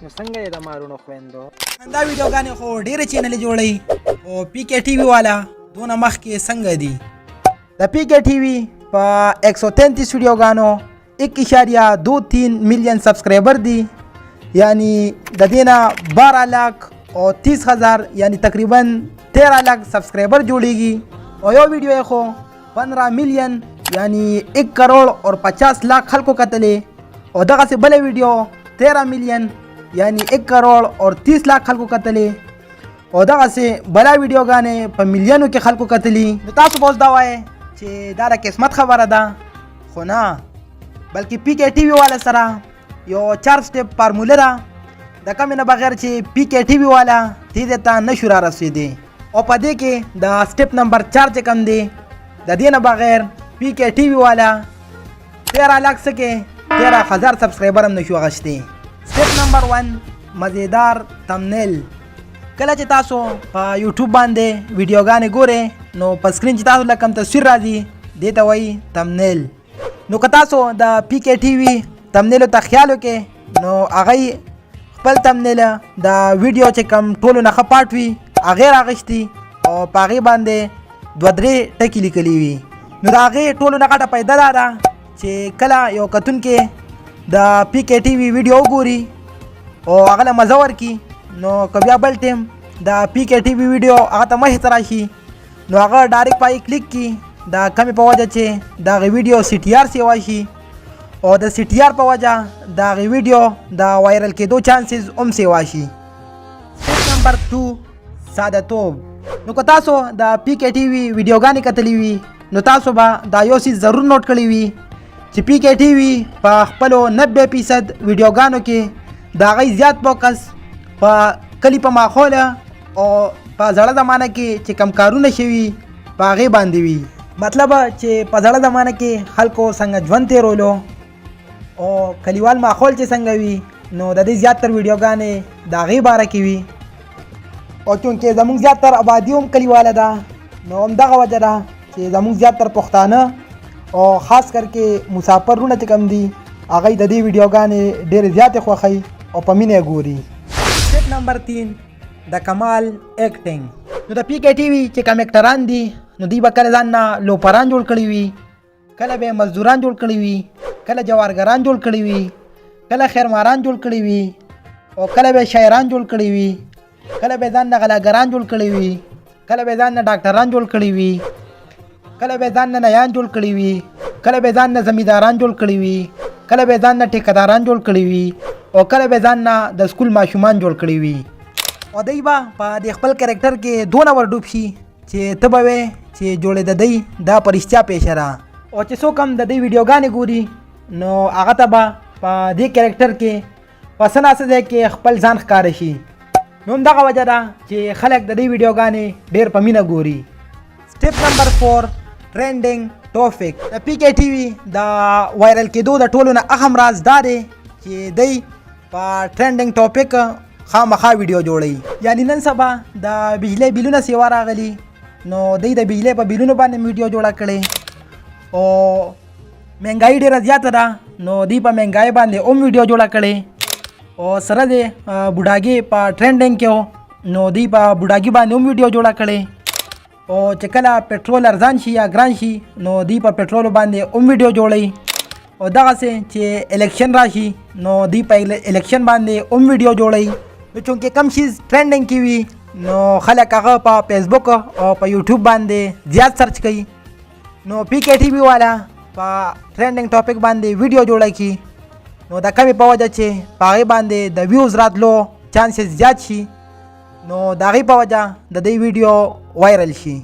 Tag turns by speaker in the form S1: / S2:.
S1: نو څنګه یې د مارونو خویندو؟
S2: دا ویډیوګانې خو ډېرې چینلې جوړوي، خو پی کې ټي وي والا دونه مخکې څنګه دي؟ د پی کې ټي وي په 133 ویډیوګانو 1.23 میلیون سبسکرایبر دي، یعنی د دې نه 12 لاک او 30 هزار، یعنی تقریبا 13 لاک سبسکرایبر جوړیږي. او یو ویډیو یې خو 15 میلیون، یعنی 1 کروڑ اور 50 لاک خلکو کتلې، او دغسې بله ویډیو 13 میلیون، یعنی 1 کروڑ اور 30 لاک خلکو کتلې، او دغسې بلا ویډیوګانې په میلیونو کې خلکو کتلي. نو تاسو به اوس دا وایئ چې دا د قسمت خبره ده، خو نه، بلکې پی کې ټي وي والا سره یو 4 سټپ فارموله ده، د کومې نه بغیر چې پی کې ټي وي والا دې ځای ته نه شو را رسېدی. او په دې کې د سټپ نمبر 4 چې کوم دی، د دې نه بغیر پی کې ټي وي والا 13 لاک څه کې 13,000 سبسکرایبر هم نشو اخیستی. سټپ نمبر 1، مزیدار تمنیل. کله چې تاسو په یوټیوب باندې ویډیوګانې ګورئ، نو په سکرین چې تاسو له کوم تصویر راځي، دې ته وایي تمنیل. نو که تاسو د پی کې ټي وي تمنیلو ته خیال وکړئ، نو هغوی خپل تمنیل د ویډیو چې کوم ټولو نه ښه پارټ وي، هغې راغښتي او په هغې باندې دوه درې ټکي لیکلي وي. نو د هغې ټولو نه غټه پیدا دا ده چې کله یو کتونکی د پی کې ټي وي ویډیو وګوري او هغه له مزه ورکړي، نو که بیا بل ټیم د پی کې ټي وي ویډیو هغه ته مخې ته راشي، نو هغه ډایرکټ پای کلیک کی، د کمې په وجه چې د هغې ویډیو سی ټي آر سیوا شي، او د سی ټي آر په وجه د هغې ویډیو د وایرل کېدو چانسز هم سیوا شي. سټپ نمبر 2، ساده توب. نو که تاسو د پی کې ټي وي ویډیوګانې کتلې وي، نو تاسو به دا یو څیز ضرور نوټ کړی وي چې پی کې ټي وي په خپلو 90% ویډیوګانو کې د هغوی زیات فوکس په کلي په ماحول او په زړه زمانه کې چې کم کارونه شوي، په هغې باندې وي. مطلب چې په زړه زمانه کې خلکو څنګه ژوند تېرولو او کلیوال ماحول چې څنګه وي، نو د دې زیاتر ویډیوګانې د هغې باره کې وي. او چونکې زموږ زیاتر آبادي هم کلیواله ده، نو همدغه وجه ده چې زموږ زیاتر پښتانه او خاص کر کې مسافر وروڼه چې کوم دي، هغوی د دې ویډیوګانې ډېرې زیاتې خوښوي او په مینه یې ګوري. سټپ نمبر 3، د کمال اکټینګ. نو د پی کې ټي وي چې کوم اکټران دي، نو دوی به کله ځان نه لوپران جوړ کړي وي، کله به مزدوران جوړ کړي وي، کله جوارګران جوړ کړي وي، کله خیرماران جوړ کړي وي، او کله به شاعران جوړ کړي وي، کله به ځان نه غلاګران جوړ کړي وي، کله به ځان نه ډاکټران جوړ کړي وي، کله به ځان نه نیان جوړ کړي وي، کله به ځان نه زمینداران جوړ کړي وي، کله به ځان نه ټیکداران جوړ کړي وي، او کله به ځان نه د سکول ماشومان جوړ کړي وي. او دی به په دې خپل کرکټر کې دونه ور ډوب شي چې ته به وې چې جوړې د دی دا په رښتیا پېښه ده. او چې څوک هم د دې ویډیوګانې ګوري، نو هغه ته به په دې کرکټر کې په څه ناڅه ځای کې خپل ځان ښکاره شي. نو همدغه وجه ده چې خلک د دې ویډیوګانې ډېر په مینه ګوري. سټپ نمبر 4، ټرینډینګ ټاپک. د پی کې ټي وي د وایرل کېدو د ټولو نه اهم راز دا دی چې دی په ټرینډینګ ټاپک خامخا ویډیو جوړوي. یعنی نن سبا د بجلی بیلونه سیوا راغلي، نو دی د بجلی په بیلونو باندې ویډیو جوړه کړې، او مهنګایي ډېره زیاته ده، نو دی په مهنګایي باندې هم ویډیو جوړه کړې، او سره دی بوډاګي په ټرینډینګ کې، نو دی په بوډاګي باندې هم ویډیو جوړه کړې، او چې کله پټرول ارزان شي یا ګران شي، نو دی په پټرول باندې هم ویډیو جوړوي، او دغسې چې الیکشن راشي، نو دی په الیکشن باندې هم ویډیو جوړوي. نو چونکې کم شیز ټرینډینګ کې وي، نو خلک هغه په فیسبوک او په یوټیوب باندې زیات سرچ کوي. نو پی کې ټي وي والا په ټرینډینګ ټاپک باندې ویډیو جوړه کړي، نو د کمې په وجه چې په هغې باندې د ویوز راتلو چانسز زیات شي، نو د هغې په وجه د دې ویډیو وایرل شي.